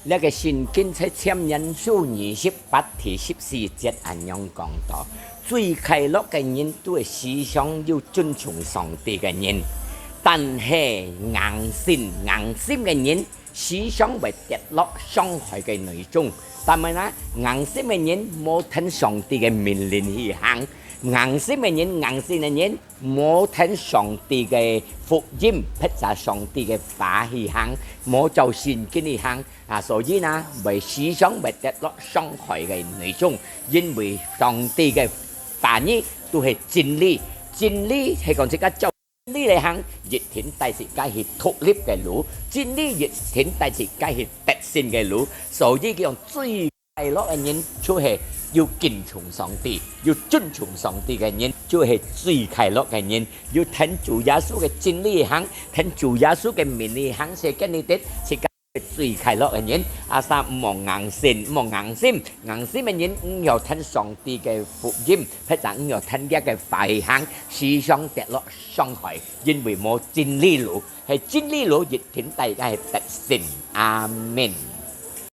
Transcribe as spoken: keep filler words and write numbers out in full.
這个聖經在箴言書二十八第十四節恁樣講到：最快樂个人都係時常有尊重上帝个人，但係硬心、硬心个人時常會跌落傷害个內中。但係呢，硬心个人無聽上帝个命令去行，硬心个人、硬心个人無聽上帝个福音，或者上帝个話去行，無照聖經去行啊，所以呢，會時常會跌落傷害个內中，因為上帝个話語都係真理，真理係講自家照真理來行，一定帶自家去獨立个路，真理一定帶自家去得勝个路，所以佢講最快樂个人就係有敬重上帝，有尊重上帝个人，就係最快樂个人。有聽主耶穌个真理行，聽主耶穌个命令行，係跟你得自家最快樂个人。啊，三，毋好硬心，毋好硬心，硬心个人毋曉聽上帝个福音，或者毋曉聽佢个話行，時常跌落傷害，因為無真理路，係真理路一定帶佢得勝。阿門。